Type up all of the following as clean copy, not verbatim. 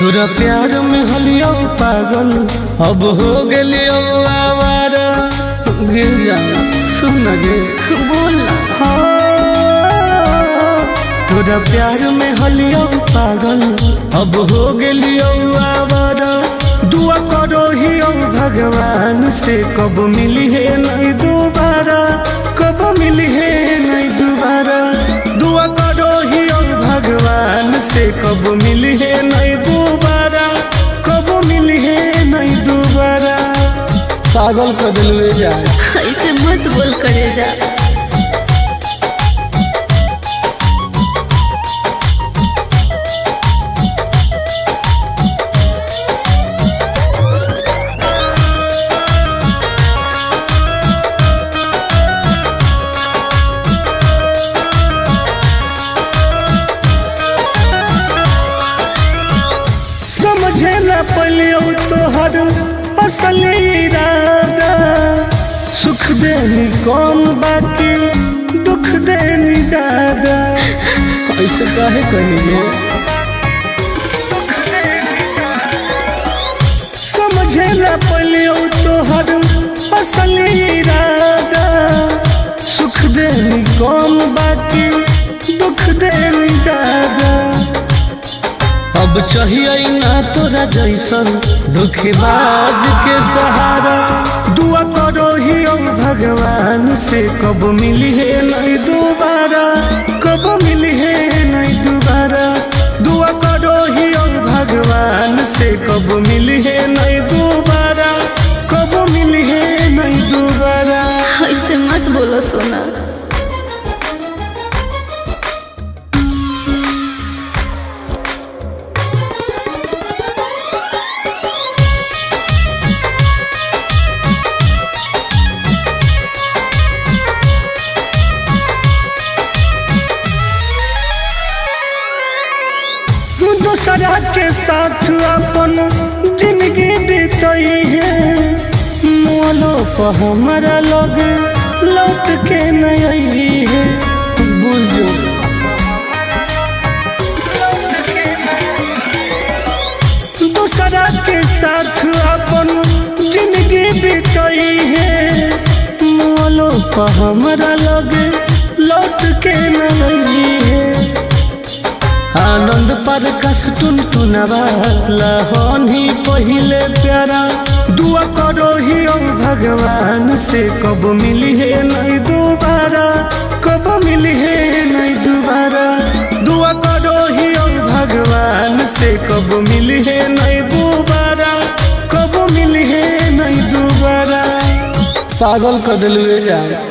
तोरा प्यार में हलियो पागल अब हो गेलियो आवारा। गिर जा सुन गे बोल ना। हाँ, तोरा प्यार में हलियो पागल अब हो गेलियो आवारा। दुआ करो ही भगवान से कब मिली है नहीं दोबारा, कब मिली है नहीं दोबारा। दुआ करो ही भगवान से कब मिली है नहीं दोबारा, कब मिली है नहीं दोबारा। पागल कर दिलवे जाए। ऐसे मत बोल करे जा। समझे न पलियो तोहर असली इरादा। सुख देनी कम बाकी दुख देनी ज्यादा। ऐसे काहे कहेंगे। समझे न पलियो तोहर असली इरादा। सुख देनी कम बाकी दुख देनी ज्यादा। अब चाहिए ना तोरा जैसन दुखबाज के सहारा। दुआ करो ही भगवान से कब मिली है नहीं दोबारा, कब मिली है नहीं दोबारा। दुआ करो ही भगवान से कब मिली है नहीं दोबारा, कब मिली है नहीं दोबारा। ऐसे मत बोलो सोना। दूसरा के साथ अपन जिंदगी बीतई है, मोलो पर हमारा लोग लौट के नहीं है। बुझो दूसरा के साथ अपन जिंदगी बीतई है, मोलो पर हमारा लोग लौट के नहीं है। आनंद पर कस टुन टुनवा लहनी पहिले प्यारा। दुआ करो ही भगवान से कब मिली है नहीं दोबारा, कब मिली है नहीं दोबारा। दुआ करो ही भगवान से कब मिली है नहीं दोबारा, कब मिली है नहीं दोबारा। पागल कर दिलवे जाए।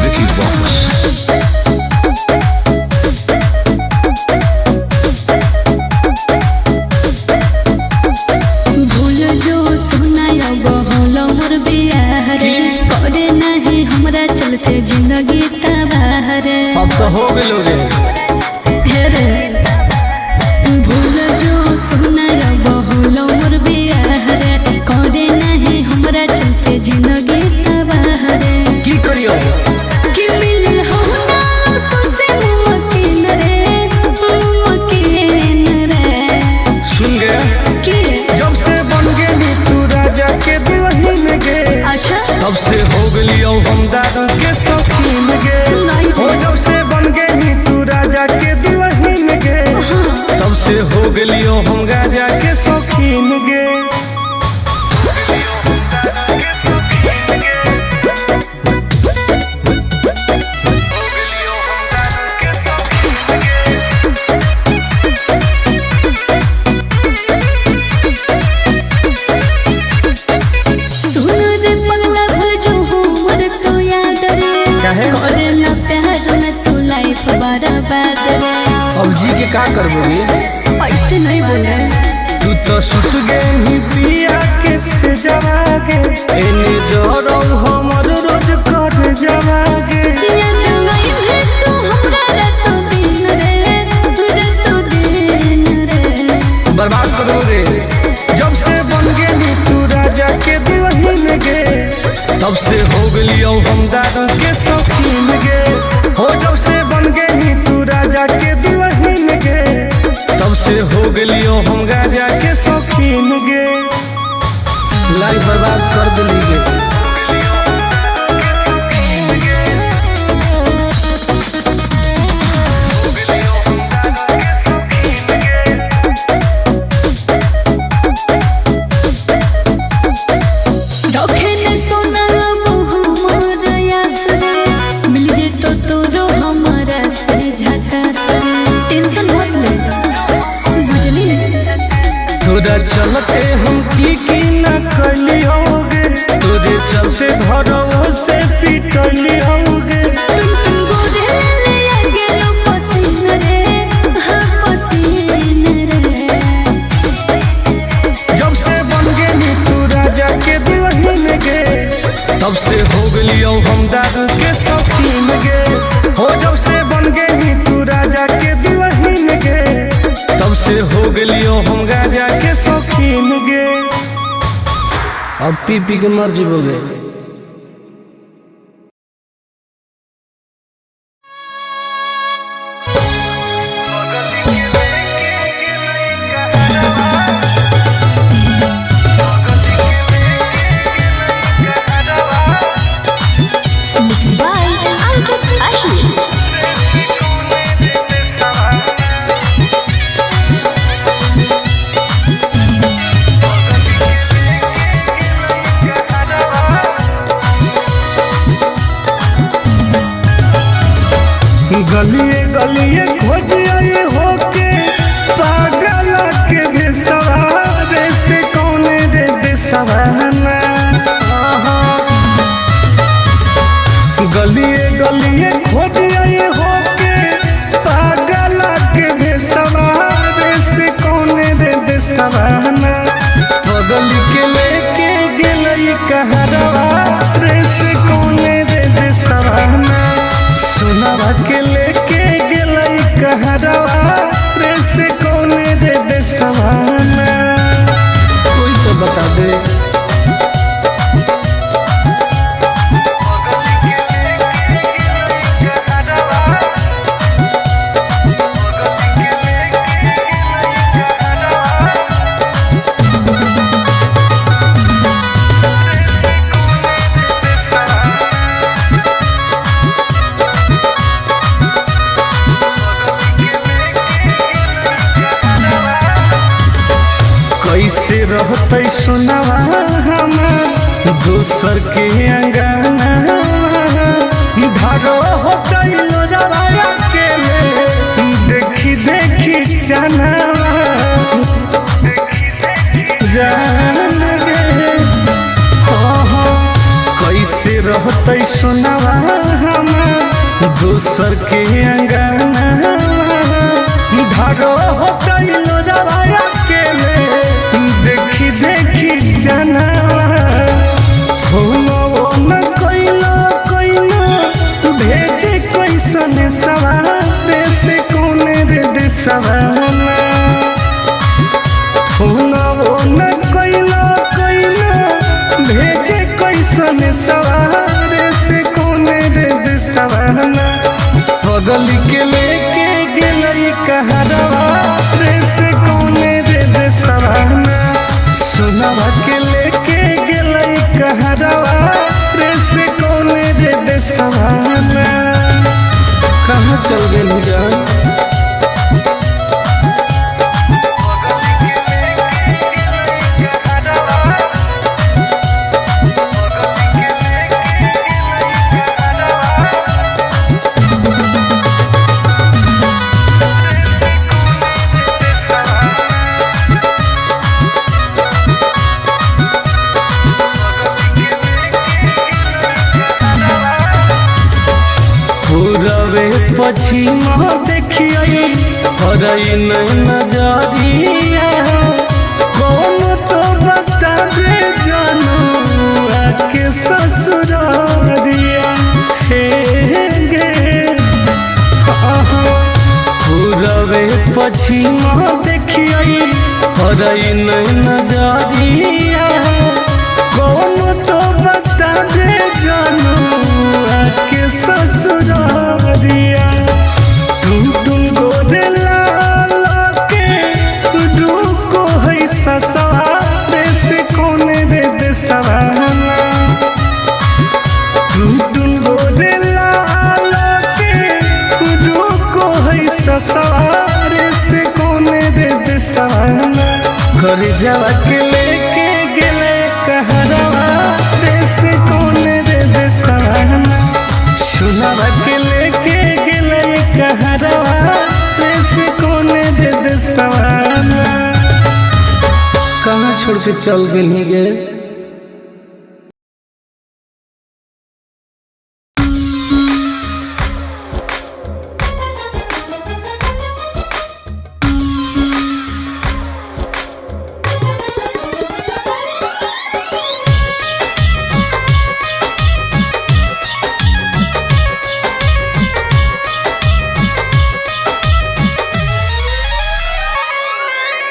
Vicky Vox. भूल जो सोना अब होलो मोर बियाह रे, करे नहीं हमरा चलते जिंदगी तबाह रे। अब तो हो गेलो रे। हे रे भूल जो सोना अब होलो मोर बियाह रे, करे नहीं हमरा चलते जिंदगी तबाह रे। की करियो कि मिलल हो ना तो से मुमकिन रे, मुमकिन रे। सुन गया कि जब से बन गेली तू राजा के दुल्हन गे, अच्छा तब से हो गेलियो हम दारू के शौकीन गे। नहीं। हो जब से बन गेली तू राजा के दुल्हन गे, तब से हो गेलियो हम राजा के शौकीन गे। सुन रे पगला भजो हमर तो याद रे, काहे? करे ना प्यार में तू लाइफ बर्बाद रे। अब जी के का करबोगे। ऐसे नहीं बोले। तू तो सुत गई प्रिया के से जवागे, एने जरौ हमर रोज कर जवा गे। याद आई है तू हमरा रातो दिन रे, रातो दिन रे। बर्बाद करो रे। जब से बन गेली तू राजा के दुल्हन गे, तब से हो गेलियौ हम दारू के शौकीन गे। हो जब से बन गेली तू राजा के दुल्हन गे, तब से हो गेलियौ हम राजा के शौकीन गे। लाइफ बर्बाद कर दिली गे। रखे ने सोना अब हमर आस रे, मिल जेतो तोरो हमरा से झकास रे। टेंशन मत ले बुझली। तोरा चलते हम की की ना कलियोगे, तोरे चलते घरों से पिटलियोगे। टुन टुन गोरे ले आ गेलो पसीन रे, हाँ पसीन रे। जब से बन गेली तू राजा के दुल्हन गे, तब से हो गेलियौ हम दारू के शौकीन गे। हो जब से बन गेली तू राजा के दुल्हन गे, तब से हो गेलियौ हम राजा के शौकीन गे। अब पी पी के मर जीवोगे। बाय अंकित अहिर। गलिए गलिए खोजिए होके पागल के भेसवारे से कौन रे देसवाना। गलिए गलिए खोजिए होके पागल के भेसवारे से कौन रे देसवाना। बगल के लेके गेलई कहरवा रे से कौन रे देसवाना। सोनावा के लेके गेलई कहरवा रे से कौन रे देसवाना। कोई तो बता दे। कैसे रहते सोनावा हमार दोसर के अंगना, धारो होते लोजवा अकेले देखी देखी चनावा जान गे। हो हो कैसे रहते सोनावा हमार दोसर के अंगना, धारो होते लोजवा अकेले देखी देखी चनावा। फोनो न कइलो कइलो भेजे कैसन सवार से कौन रे देसवाना। फोनो न कइलो कइलो भेजे कैसन सवार से कौन रे देसवाना। बगल के लेके गेलई कहरवा रे से कौन रे देसवाना। सोनावा के लेके गेलई कहरवा रे से कौन रे देसवाना। कहाँ चल गेली जान। पूरबे पश्चिम देखिए हरई नजरिया, कौन तो बता दे जानू आके ससुरारिया। पछीना देखियई हरई नहीं नजरिया। कौन तो बता दे जानू आके ससुरारिया। टुन टुन गोरे लाल के रुको है ससुरारे से कौन रे देसवाना। टुन टुन गोरे लाल के रुको है ससुरारे से कौन रे देसवाना। घर जावा के लेके गेले कहरवा रे से कौन रे देसवाना। सुनावा के लेके गेले कहरवा रे से कौन रे देसवाना। कहाँ छोड़ के चल गेली गे।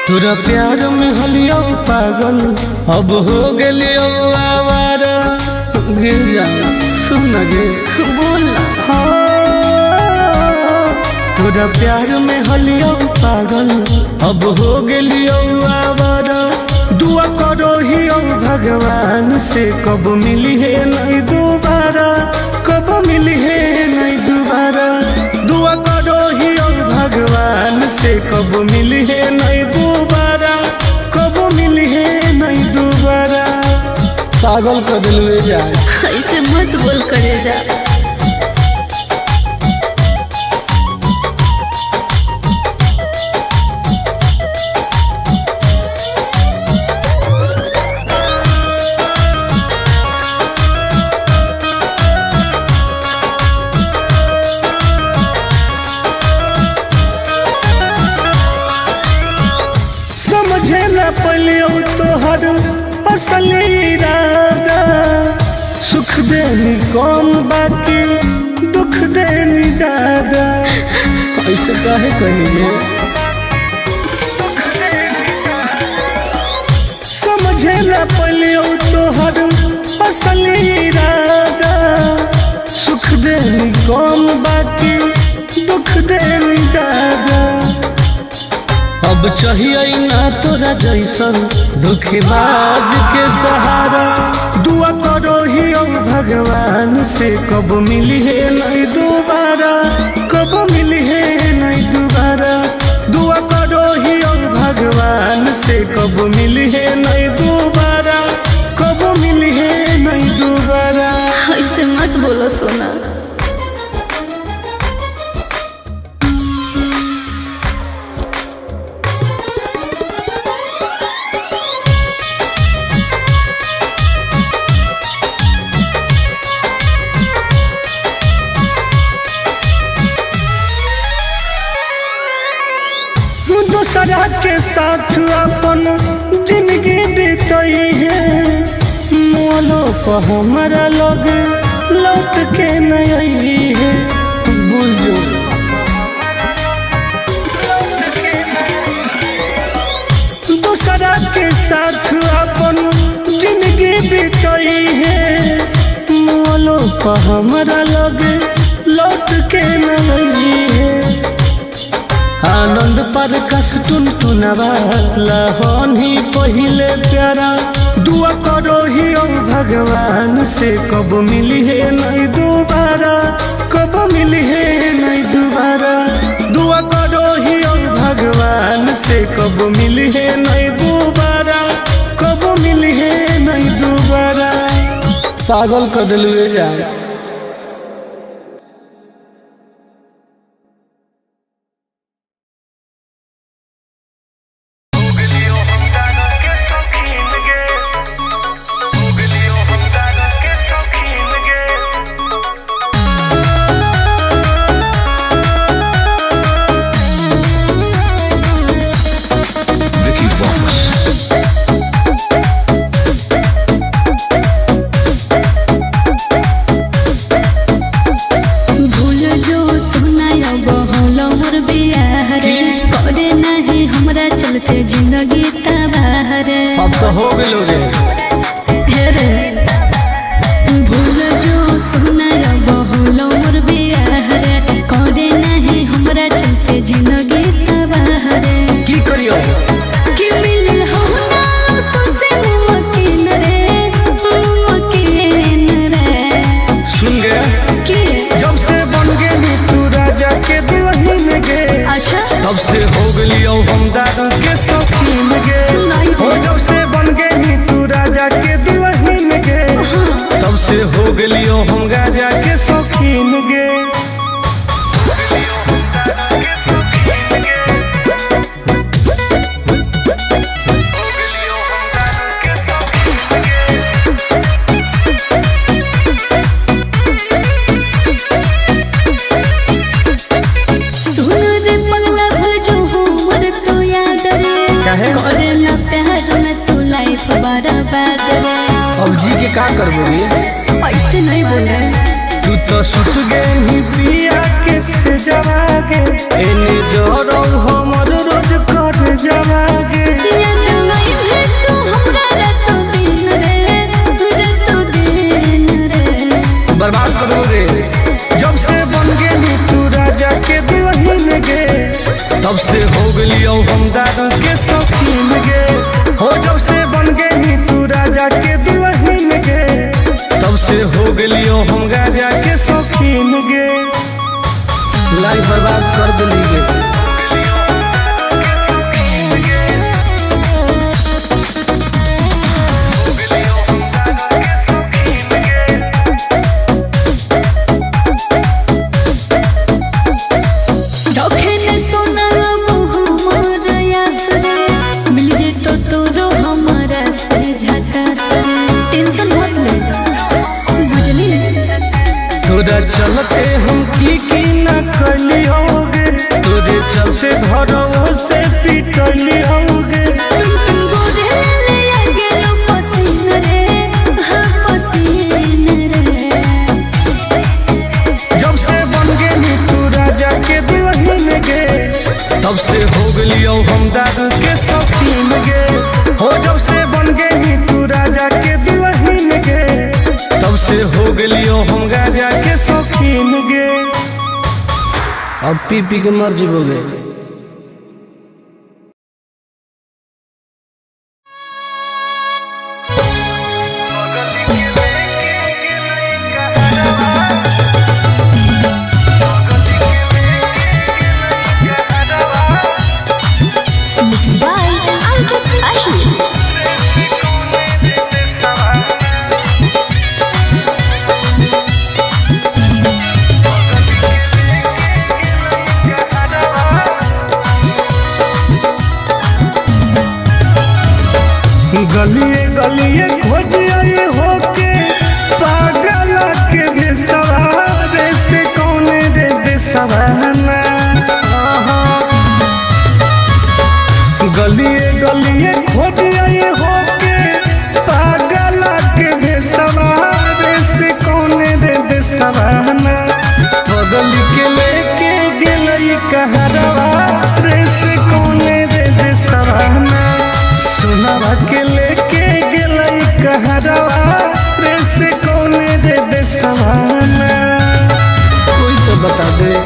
तोरा प्यार में हलियो पागल अब हो गेलियो आवारा। गिर जा सुन गे। बोल ना। हाँ, तोरा प्यार में हलियो पागल अब हो गेलियो आवारा। दुआ करो ही भगवान से कब मिली है नहीं दोबारा, कब मिली है नहीं दोबारा। दुआ करो ही भगवान से कब मिली है नहीं दोबारा, कब मिली है नहीं दोबारा। पागल कर दिलवे जाए। ऐसे मत बोल करे जा। समझे न पलियो तोहर असल इरादा। सुख देनी कम बाकी दुख देनी ज्यादा। ऐसे काहे कही गे। समझे न पलियो तोहर असल इरादा। सुख देनी कम बाकी दुख देनी ज्यादा। अब चाहिए ना तोरा जैसन दुखबाज के सहारा। दुआ करो ही भगवान से कब मिली है नहीं दोबारा, कब मिली है नहीं दोबारा। दुआ करो ही भगवान से कब मिली है नहीं दोबारा, कब मिली है नहीं दोबारा। ऐसे मत बोलो सोना। दूसरा के साथ अपन जिंदगी बीतई है, मोलो पर हमारा लोग लौट के नहीं है। बुझो दूसरा के साथ अपन जिंदगी बीतई है, मोलो पर हमारा लोग लौट के नहीं है। आनंद पर कस टुन टुनवा लहनी पहिले प्यारा। दुआ करो ही भगवान से कब मिली है नहीं दोबारा, कब मिली है नहीं दोबारा। दुआ करो ही भगवान से कब मिली है नहीं दोबारा, कब मिली है नहीं दोबारा। पागल कर दिलवे जाए। Vicky Vox. चलते जिंदगी तबाह रे। अब तो हो गेलो रे। हे रे भूल जो सोना अब होलो मोर बियाह रे, करे नहीं हमरा चलते जिंदगी तबाह रे। की करियो कि मिलल हो ना तुसे मुमकिन रे, मुमकिन रे। सुन गे के जब से बन गेली तू राजा के दुल्हन गे, अच्छा तब से हो गेलियो हम दारू के शौकीन गे। नहीं। हो जब से बन गेली तू राजा के दुल्हन गे, तब से हो गेलियो हम राजा के शौकीन गे। सुन रे पगला भजो हमर तो याद रे, काहे? करे ना प्यार में तू लाइफ बर्बाद रे। अब जी के का करबो रे? ऐसे नहीं बोल रहे। तू तो सुत गेली पिया के से जवागे, एने जरो हमर रोज कर जवागे। याद नहीं है तू हमरा रातो दिन रे, रातो दिन रे। बर्बाद करबो रे। जब से बन गेली तू राजा के दुल्हन गे, तब से हो गेलियो हम दारू के शौकीन गे। हो जब से बन गेली तू राजा के दुल्हन गे, तब से हो गेलियो हम राजा के शौकीन गे। लाइफ बर्बाद कर देली गे। रखे ने सोना अब हमर आस रे, मिल जेतो तोरो हमरा से झकास रे। टेंशन मत ले बुझली। तोरा चलते हम की की न कलियोगे, तोरे चलते घरों से पिटलियोगे। तुम तुम गोरे ले आ गेलो पसीन रे, हाँ पसीन रे। जब से बन गेली तू राजा के दुल्हन गे, तब से हो गेलियो हम दारू के शौकीन गे। हो जब से बन गेली तू राजा के दुल्हन गे, तब से हो गेलियो हम राजा के शौकीन गे। अब पी पी के मर जीवोगे। बाय अंकित अहिर। गलिए गलिए खोजिए होके पागल के भेसवारे से कौन रे देसवाना। गलिए गलिए खोजिए होके पागल के भेसवारे से कौन रे देसवाना। बगल के लेके गेलई कहरवा रे से कौन रे देसवाना। सोनावा के लेके गेलई कहरवा रे से कौन रे देसवाना। कोई तो बता दे।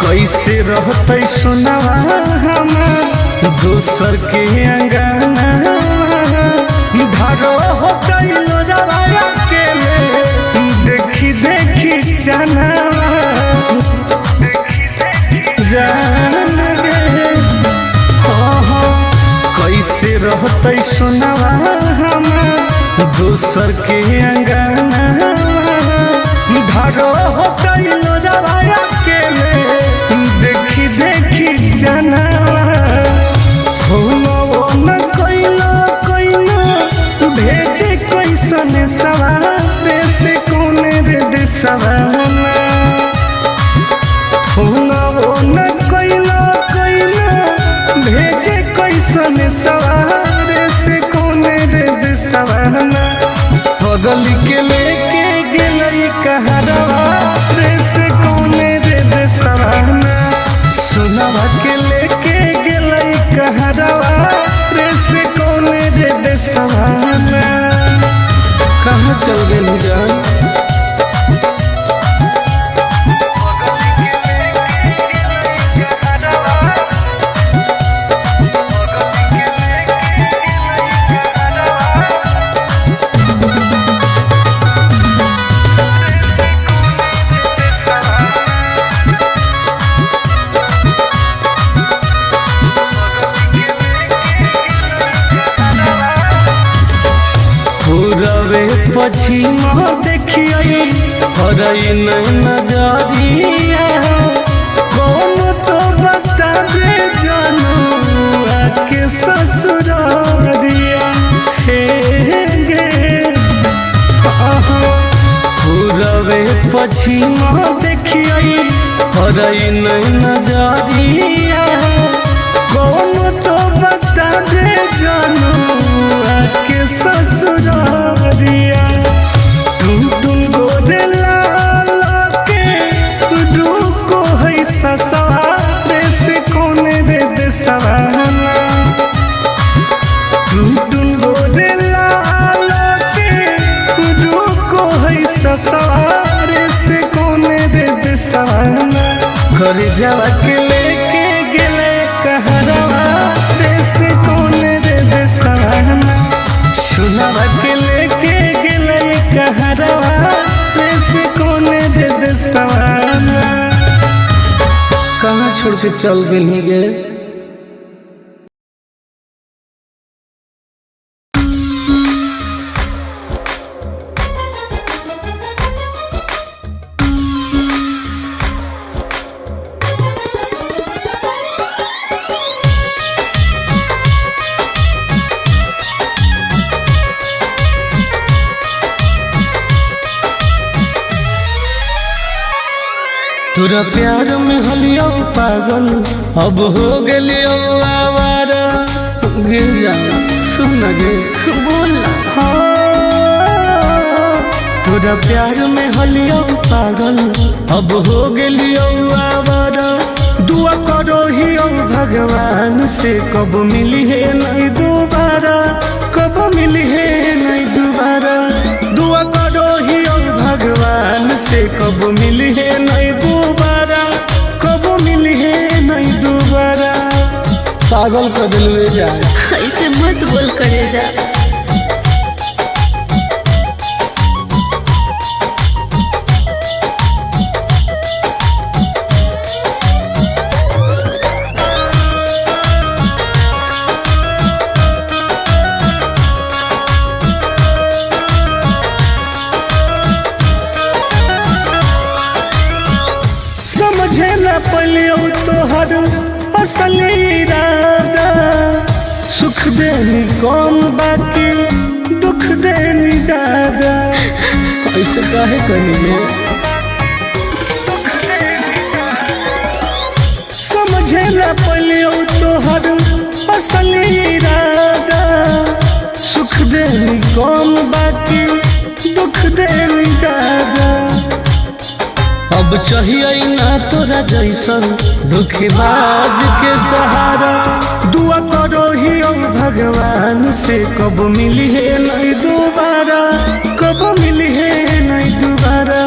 कैसे रहते सोनावा हमार दोसर के अंगना, धारो होते लोजवा अकेले देखी देखी चनावा जान गे। हाँ हाँ कैसे रहते सोनावा हमार दोसर के अंगना, धारो होते लोजवा अकेले देखी देखी चनावा। हो न कैला कैला पगल के लेके गेलई कहरवा रे से कौने रे देसवाना। सोनवा के लेके गेलई कहरवा रे से कौने रे देसवाना। कहाँ चल गेली जान? पूरवे पछिमा देखियै हरई नहीं नजरिया। कौन तो बता दे जानू आके ससुरारिया। हे गे पूरवे पछिमा देखियै हरई नहीं नजरिया। कौन तो बता दे जानू आके ससुरारिया। तुम तुम गोरे लाल के रुको है ससुरारे से कौन रे देसवाना। तुम तुम गोरे लाल के रुको है ससुरारे से कौन रे देसवाना। घर जावा के लेके गेले कहरवा रे से कौन रे देसवाना। सुनवा के लेके गेले कहरवा रे से कौन रे देसवाना। कहाँ छोड़ के चल गेली गे? तोरा प्यार में हलियो पागल अब हो गेलियो आवारा। गिर जा सुन गे बोल ना। हाँ, तोरा प्यार में हलियो पागल अब हो गेलियो आवारा। दुआ करो ही भगवान से कब मिली है नहीं दोबारा, कब मिली है नहीं दोबारा। दुआ करो ही भगवान से कब मिली है नहीं दोबारा, कब मिली है नहीं दोबारा। पागल कर दिलवे जाए। ऐसे मत बोल करे जा। समझे न पलियो तोहर असल इरादा। सुख देनी कम बाकी दुख देनी ज्यादा। ऐसे काहे कनी में? समझे न पलियो तोहर असल इरादा। सुख देनी कम बाकी दुख देनी ज्यादा। अब चाहिए ना तोरा जैसन दुखबाज के सहारा। दुआ करो ही भगवान से कब मिली है नहीं दोबारा, कब मिली है नहीं दोबारा।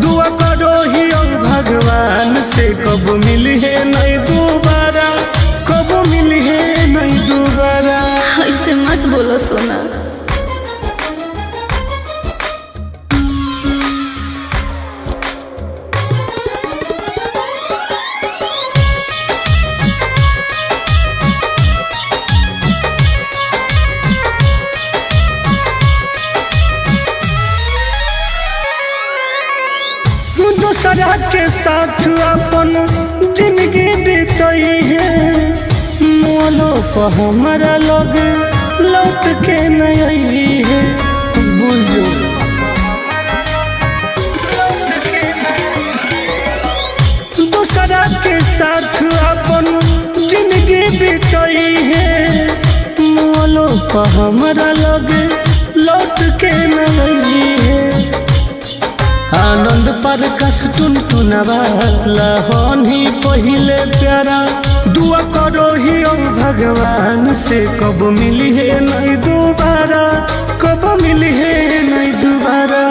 दुआ करो ही भगवान से कब मिली है नहीं दोबारा, कब मिली है नहीं दोबारा। ऐसे मत बोलो सोना। दूसरा के साथ अपन जिंदगी बीतई है। मोलो पर हमारा लोग लौट के नहीं है। बुझो दूसरा के साथ अपन जिंदगी बीतई है। मोलो पर हमारा लोग लौट के नहीं आनंद पर कस टुन टुनवा लहनी पहिले प्यारा। दुआ करो ही ओ भगवान से कब मिली है नहीं दोबारा, कब मिली है नहीं दोबारा।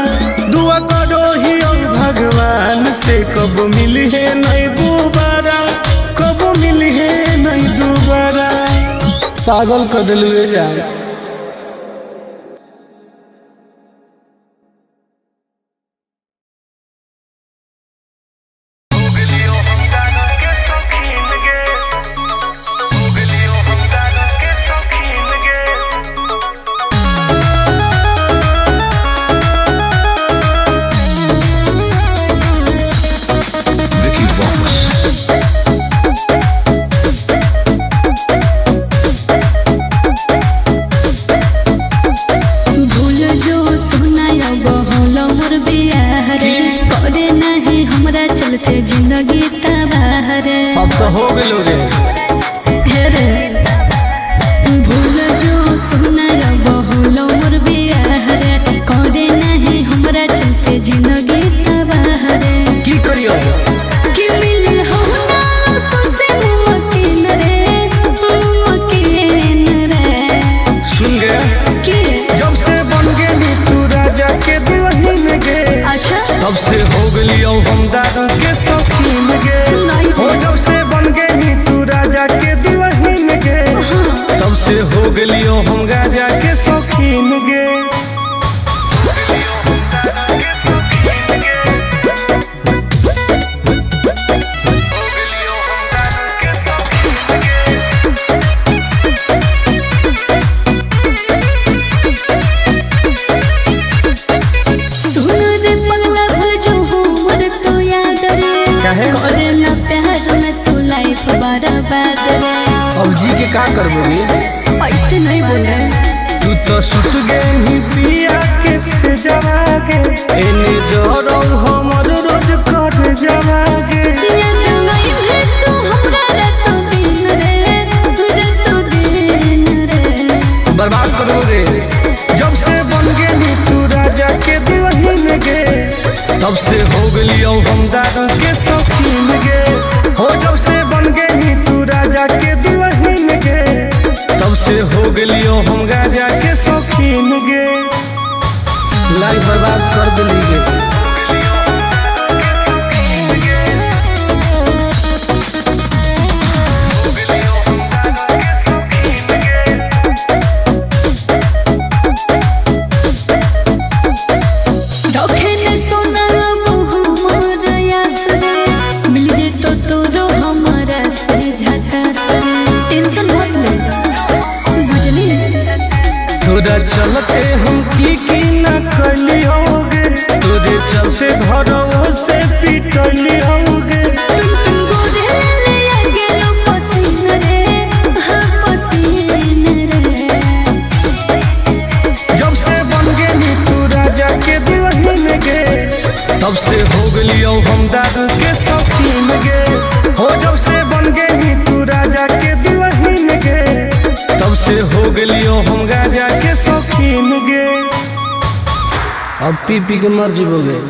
दुआ करो ही ओ भगवान से कब मिली है नहीं दोबारा, कब मिली है नहीं दोबारा। पागल कर दिलु जान। Vicky Vox. भूल जो सुनायो बहलो मोर बियाह रे, करे नहीं हमरा चलते जिंदगी तबाह रे। अब तो हो गेलो रे। हे रे भूल जो सुनायो बहलो मोर बियाह रे, करे नहीं हमरा चलते जिंदगी तबाह रे। की करियो कि मिलल हो ना तो से मुमकिन रे, मुमकिन रे। सुन गया के जब से बन गेली तू राजा के दुल्हन गे, अच्छा तब से हो गेलियो हम दारू के शौकीन गे। नहीं। हो जब से बन गेली तू राजा के दुल्हन गे, तब से हो गेलियो हम राजा के शौकीन गे। सुन रे पगला भूल जो हमर तो याद रे, काहे? करे ना प्यार में तू लाइफ बर्बाद रे। अब जी के का करबोगी? ऐसे नहीं बोले। तू तो सुत गेली पिया के से जवागे, एने जरो हमर रोज कर जवागे। याद नहीं है तू हमरा रातों दिन रे, रातों दिन रे। बर्बाद करो रे। जब से बन गेली तू राजा के दुल्हन गे, तब से हो गेलियो हम दारू के शौकीन गे। हो जब से बन गेली तू राजा के दुल्हन गे, तब से हो गेलियो हम राजा के शौकीन गे। लाइफ बर्बाद कर दिली गे। रखे ने सोना मोर यास रे, मिल जे तो तोरो हमरा से झकास रे। टेंशन मत ले बुझली। तोरा चलते हम की की ना कलियोगे, तोरे चलते घरों से पिटलियोगे। तुम तुम गोरे ले आ गेलो पसीन रे, हाँ पसीन रे। जब से बन गेली तू राजा के दुल्हन गे, तब से हो गेलियो हम दारू के शौकीन गे। हो जब से बन गेली तू राजा के दुल्हन गे, तब से हो गेलियो हम राजा के शौकीन गे। अब पी पी के मर जीवोगे।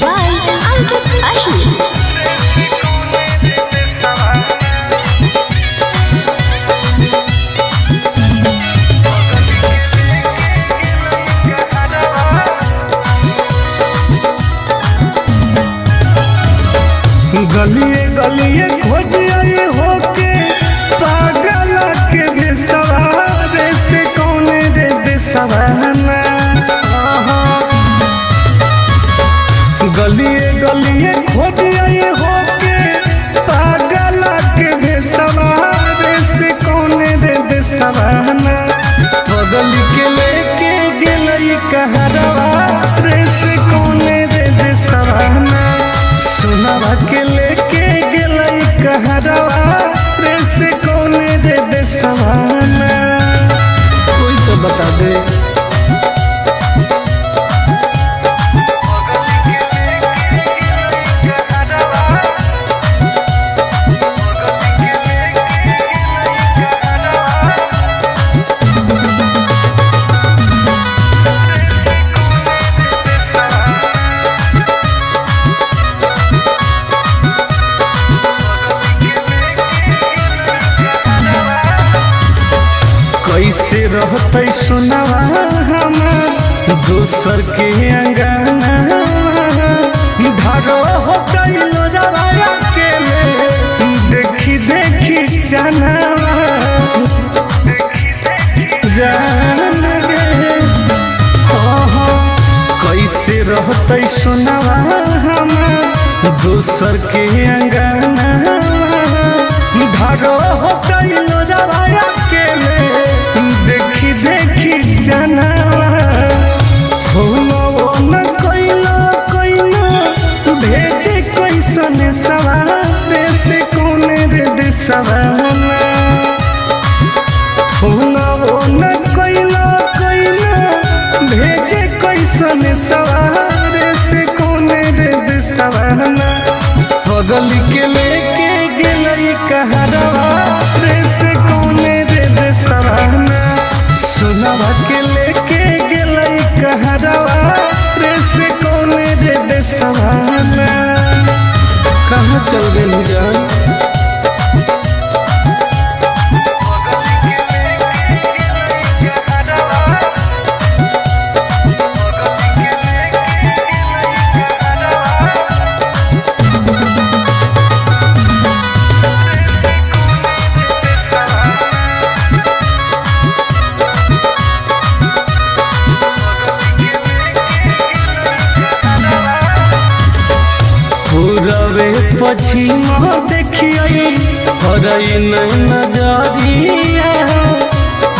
बाय अंकित अहिर। गलिए गलिए खोजिए होके पागल के भेसवारे से कौन रे देसवाना। गलिए गलिए खोजिए होके पागल के भेसवारे से कौन रे देसवाना। बगल के लेके गेलई कहरवा रे से कौन रे देसवाना। सोनावा के लेके गेलई कहरवा रे से कौन रे देसवाना। कोई तो बता दे। कैसे रहतै सुनवा हमार दोसर के अंगना। धरो होतै लोजवा अकेले देखी देखी चनावा जान गे। हाँ हाँ, कैसे रहतै सुनवा हमार दोसर के अंगना। धरो होतै लोजवा अकेले देखी देखी चनावा। फोनवो न कइलो कइलो भेजे कैसन सवार से कौन रे देशवाना। फोनवो न कइलो कइलो भेजे कैसन सवार से कौन रे देशवाना। बगल के लेके गेलै कहरवा रे से कौन रे देशवाना। सुनवा के लेके गेलै कहरवा रे से कौन रे देशवाना। कहाँ चल गेली जान। पूरबे पछिम देखियै हरई नजरिया।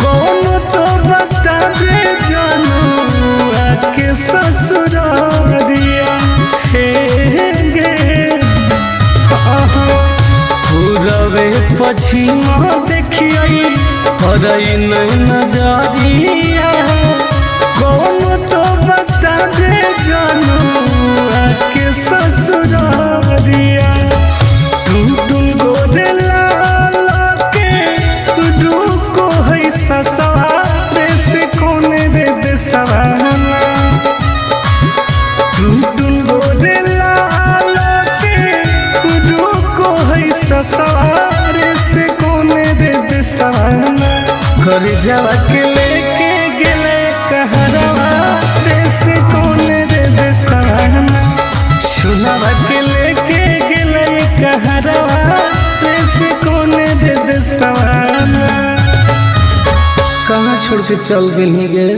कौन तो बता दे जनुआ के ससुरारिया हे गे। पूरबे पछिम देखियै हरई नजरिया। कौन तो बता दे जनुआ के ससुरारिया। टुन टुन गोरे लाल के रुको है ससुरारे से कौन रे देशवाना। टुन टुन गोरे लाल के रुको है ससुरारे से कौन रे देशवाना। घर जावा के लेके गेले कहरवा रे से कौन रे देशवाना। सुनवा के लेके गेलै कहरवा रे से कौन रे देशवाना। कहाँ छोड़ के चल गेली गे।